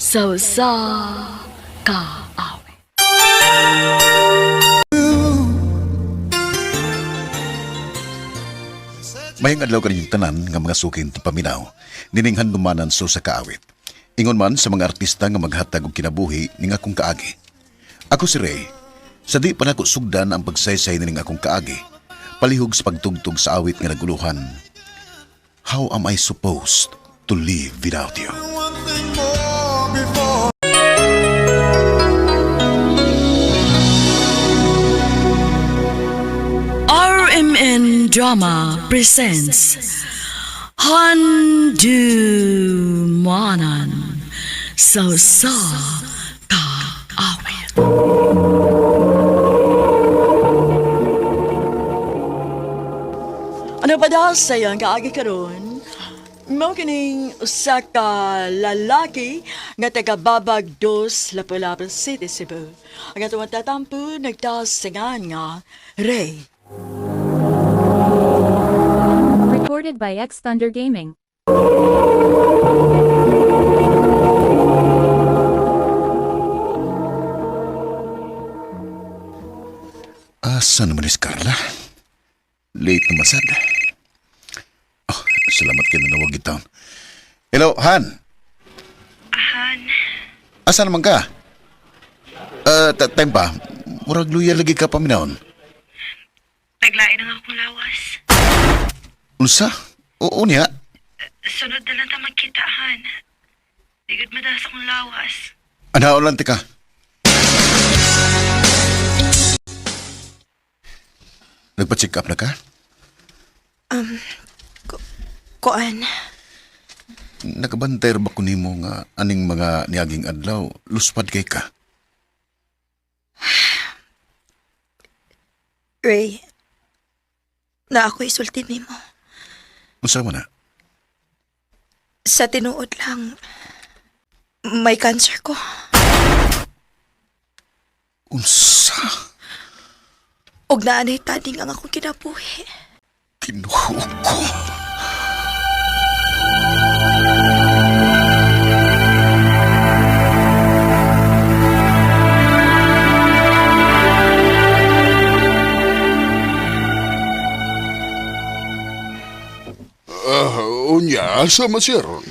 Sa usa ka awit. Mayang adlaw kaninyong tanan nga mga suking paminaw, nining handumanan so sa kaawit. Ingon man sa mga artista nga maghatag og kinabuhi ning akong kaagi. Ako si Ray. Sa di pa nako sugdan ang pagsaysay nining akong kaagi. Palihog sa pagtugtog sa awit nga naguluhan. How am I supposed to live without you? RMN Drama presents Handumanan sa usa ka awit. Ano pa daw sa iyang kaagi karon? Mao kining usa ka lalaki nga taga Babag Dos, Lapu-Lapu City, Cebu. Ang atong tatampo nagtasingan nga Ray. Recorded by X Thunder Gaming. Asa naman ni Carla? Late na masad. Oh, salamat kayo nanawag itaon. Hello, Han. Han, Asa naman ka? Time pa. Murag luya lagi ka paminawon. naglain ang akong lawas. Unsa? Oo niya. Sunod na lang ta magkita, Han. Ligod madalas akong lawas. Anaon lang tika. Nagpa-check up na ka? Kuan, Nakabantay ra ba ko nimo nga aning mga niaging adlaw luspad kay ka? Ray, na ako isulti nimo. Unsa man na? Sa tinuod lang, may cancer ko. Unsa? Og naanay taning ang akong kinabuhi. Kinuho ko. Ah, unya, asa man siya ron?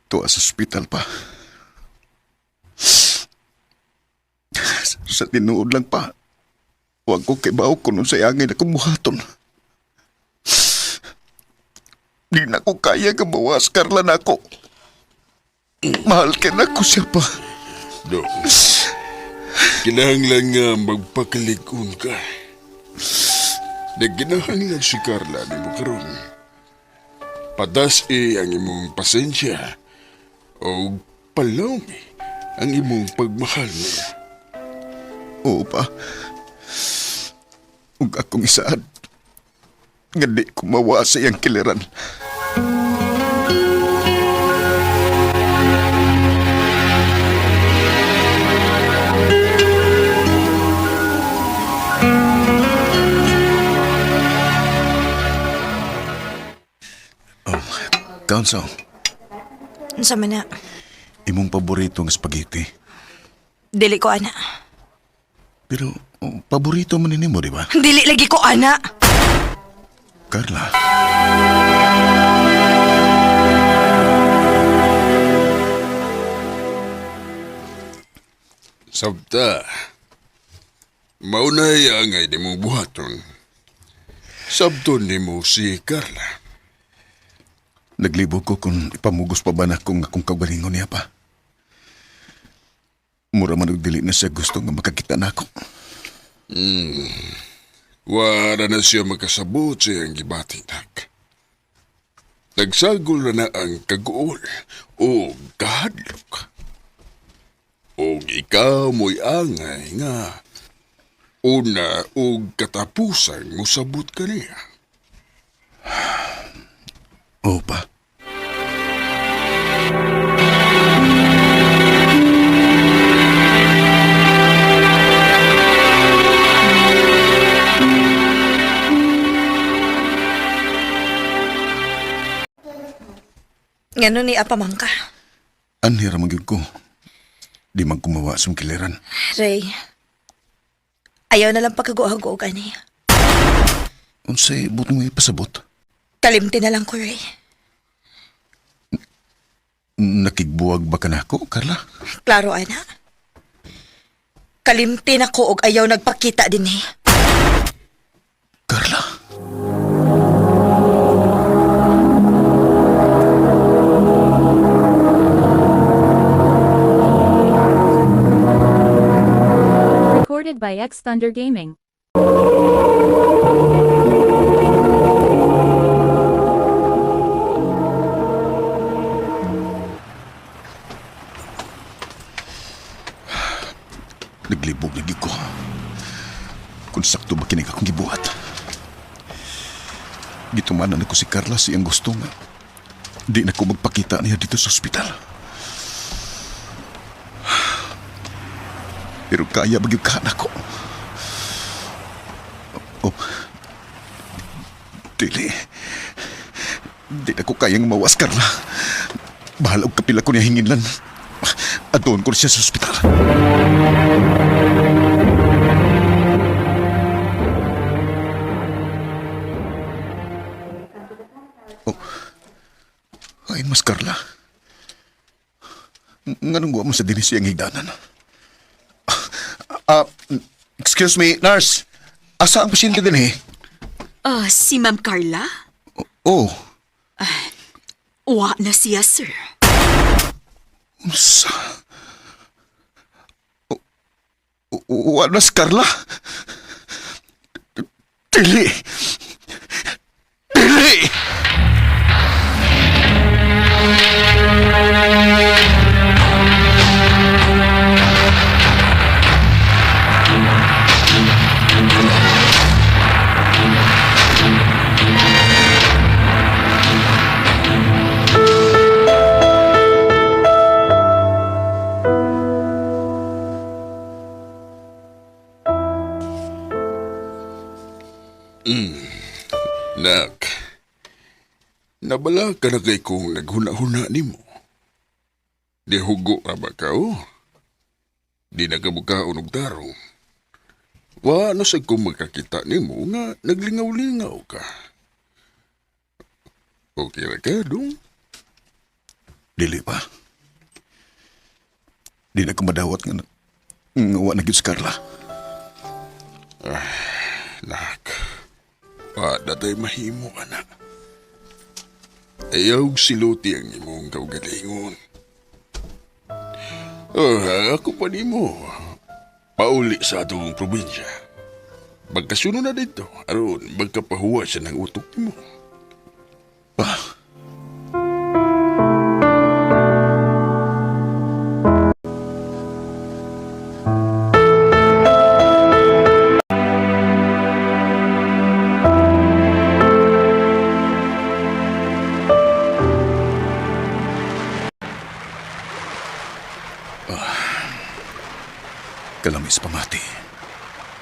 Tuwa sa ospital pa. Sa tinuod lang pa. Huwag ko kibaw kung unsay angay na kumuhaton. Di na ko kaya gabawas, Carla na ako. Mahal ka na ko siya pa. Do. Kinahanglan nga magpakalig-on ka. Nagkinahanglan si Carla ni mo karon. Padas e ang imong pasensya o palawmi ang imong pagmahal niya. Oo pa. Ug akong isaad. Nga di ko mawa sa iyang kiliran. Oh, Counsel, Unsa man na, imong paborito nga spaghetti. dili ko ana. Pero oh, paborito man nimo, di ba? Dili lagi ko ana. Carla. Sabta, maunay angay ni mong buhaton. Sabton nimo si Carla. Naglibog ko kung ipamugos pa ba na kung akong kaugalingon niya pa. Mura man og dili na siya gusto nga makakita na ako. Wala na siya makasabot sa iyang gibati, nak. Nagsagol na na ang kaguol o kahadlok. O ikaw mo'y angay nga una o katapusan mosabot kaniya. Oo pa. Ngano ni apamangka. Anhi ra man gyud ko. Di man kumawa sa kiliran. Ray, ayaw na lang pagkaguag-guog ani. Unsay but mo ipasabot? Kalimti na lang ko, Ray. Nakigbuwag ba ka na ako, Carla? Klaro, ana. Kalimti na ko og ayaw nagpakita din eh. Carla? Recorded by X Thunder Gaming. Naglibog lagi ko. Kung sakto ba kinig akong gibuhat. Gitumanan ako si Carla sa iyang gusto nga. Di na ko magpakita niya dito sa ospital. Pero kaya ba gyud ka nako? Oh. Dili. Di na ko kayang mawas, Carla. Bahala og kapila ko niya hinginlan. Adoon ko na siya sa ospital. Oh. Ay, mas Carla. Nganong guwa mo sa dinis siyang higdanan? Ah, excuse me, nurse. Asa ang pasyente din eh? Ah, si Ma'am Carla? Oh, Wa na siya, sir. unsa? Wala si Carla? Dili! Dili! Nak, nabala ka na kay kung naghuna-huna nimo. Di hugo ra ba ka, oh? Di nagabukaon og tarong. Wa na sa kung magkakita nimo nga naglingaw-lingaw ka. Okay ra ka, dong? Dili pa. Di na ko madawat nga nga wa na gyud si Carla. Nak, wa na tayo mahimo, anak. Ayaw siluti ang imong kaugalingon. Oh, ako pa nimo. Pauli sa atong probinsya. Magkasuno na dito, aron magkapahuwa siya ng utok nimo. Pa. Ah, Kalamis pamati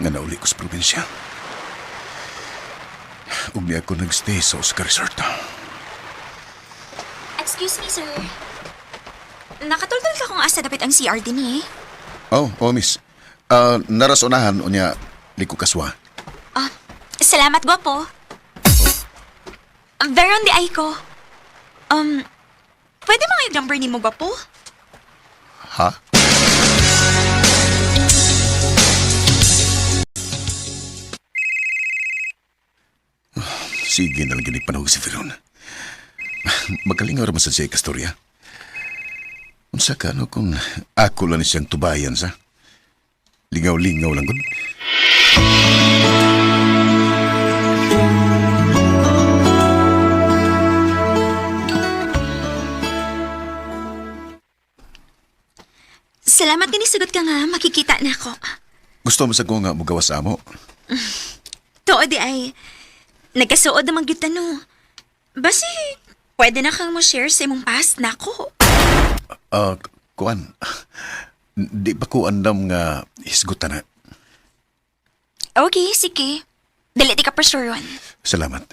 nga nauli ko sa probinsya. Ug ni ako nagstay sa Oscar Resort. Excuse me, sir. Nakatultol ka kung asa dapit ang CR din eh. Oh, oh miss. Ah, narasonahan unya liko kaswa. Ah, salamat, gwapo. Veron di ay ko. Um, pwede mga yung number ni mo, gwapo? Ha? Sige na lang gini panahog si Veron. Magaling nga raman sa siya kastorya. Unsa ka no kung ako lang ni siyang tubayan sa? Lingaw-lingaw lang gud. Salamat nga sagot ka nga, makikita na ako. Gusto mo sa ko nga mugawas amo. Tuod di ay, nagkasuod naman gyud ta, no. Basi, pwede na kang mo share sa imong past na ako. Ah, kuan. Di pa ko andam nga hisgutan na. Okay, sige. Dali di ka pressure ron. Salamat.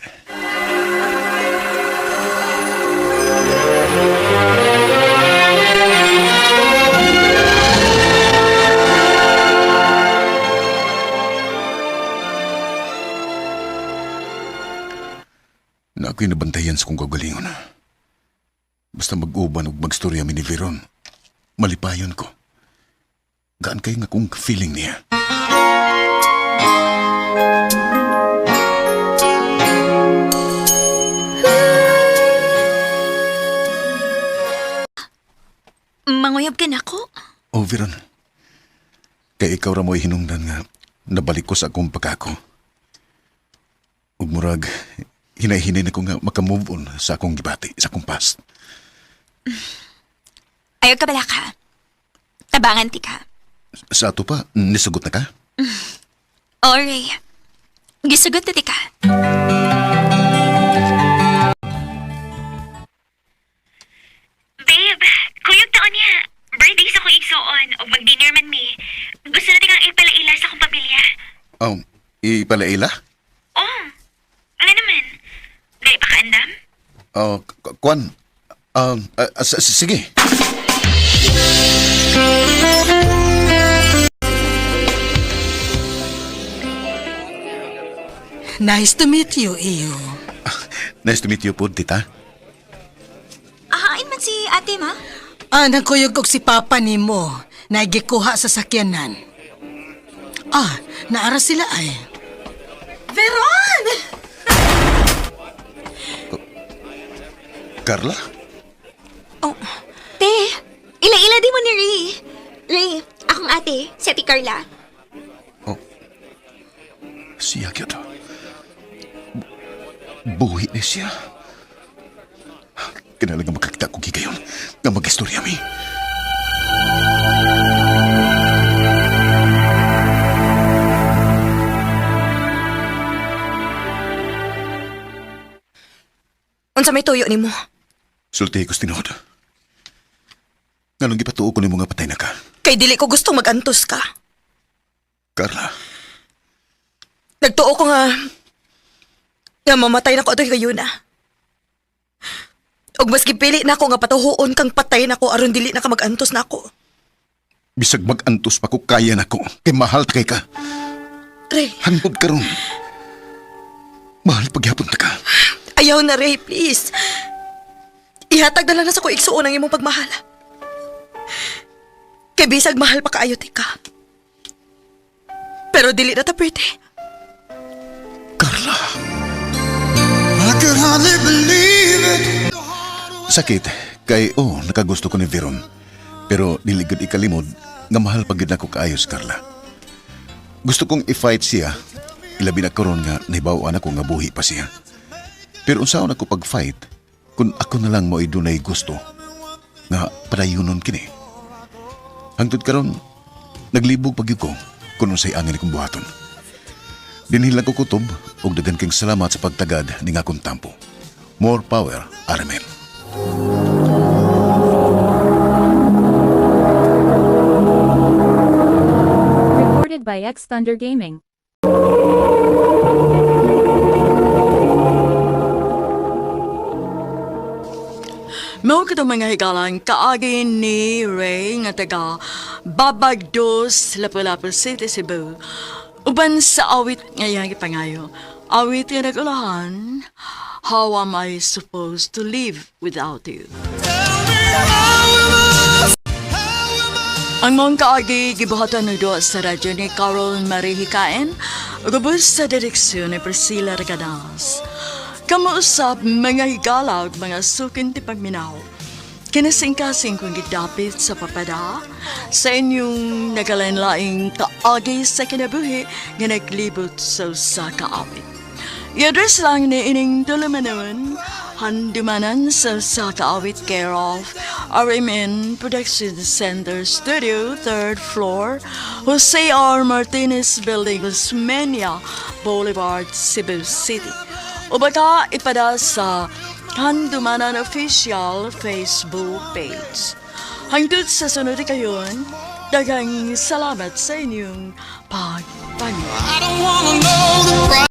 ako'y nabantayan sa kong kagalingon. Basta mag-uban ug magstorya mi ni Veron, malipayon ko. Gaan kay nga kung feeling niya. Manguyab ka na ko. Oh, Veron. Kay ikaw ra mo'y hinungdan nga nabalik ko sa akong pagkako. Ug murag, hinay-hinay na ko nga makamove on sa akong gibati, sa akong past. Ayaw ka bala ka. Tabangan ti ka. Sa ato pa, nisugot na ka? Ore. Gisugot na ti ka. Babe, kuyog taon niya. Birthday sa kong igsuon ug mag-dinner man mi. Gusto na kang ipalaila sa akong pamilya. Oh, ipalaila? Oh, ano naman? Dahil pa kaandam? Oh, kuan. Sige. Nice to meet you, Iyo. Nice to meet you po, tita. Ahain man si ate, ma. Ah, nagkuyog og si Papa nimo. Naigikuha sa sakyanan. Ah, naara sila ay. Veron! Carla? Oh, te. Ila-ila di mo ni Ray. Ray, akong ate, si Ate Carla. Oh. Siya gyud. Buhi ni siya. Kinahanglan nga makakita ko gigayon nga magistorya mi. Unsa may tuyo nimo? Sulti ko tinuod. Nganong gipatuo ko nimo nga patay na ka? Kay dili ko gustong magantos ka. Carla, Nagtuo ko nga nga mamatay na ko ato kayuna. Og mas gipili na ako nga patuhuon kang patay na ko aron dili na ka magantos na ako. Bisag mag-antos pa ko kaya nako. Kay mahal ta kay ka. Ray, Hangtod karon. Mahal pagyapon ta ka. ayaw na Ray, please. Ihatag na lang na sa ko igsuon ang imong pagmahal. Kay bisag mahal pa kaayo ti ka. Pero dili na ta pwede. Carla. Sakit kay oh nakagusto ko ni Veron. Pero dili gud ikalimod nga mahal pa gid nako kaayo si Carla. Gusto kong i-fight siya. Ilabi na karon nga nahibaw-an ako nga buhi pa siya. Pero unsaon ako pag-fight kung ako na lang mo'y dunay gusto nga padayunon kini. Hangtod karon naglibog pag ko kung unsay angin akong buhaton. Dinhi lang ko kutob ug daghan kang salamat sa pagtagad ning akong tampo. More power, RMN. Recorded by X Thunder Gaming. Mao katong mga higalang kaagi ni Ray nga taga Babagdos, Lapu-Lapu City, Cebu. Uban sa awit nga iyang ipangayo. Awit nga nagulahan, How Am I Supposed to Live Without You? Ang mong kaagi gibuhatan ng duwa sa radyo ni Carol Marie Hikain, ug sa direksyon ni Priscilla Regadas. Kamuusap mga higala ug mga sukin ti pagminaw. Kinasingkasing kong gidapit sa papada sa inyong nagalain-laing kaagi sa kinabuhi nga naglibot sa usa ka awit. I-address lang ni ining tulumanon, handumanan sa Sakaawit care of RMN Production Center Studio, 3rd floor, Jose R. Martinez Building, Osmeña Boulevard, Cebu City. O baka ipada sa Handumanan Official Facebook page. Hangtod sa sunod kayon, daghang salamat sa inyong pagpanood.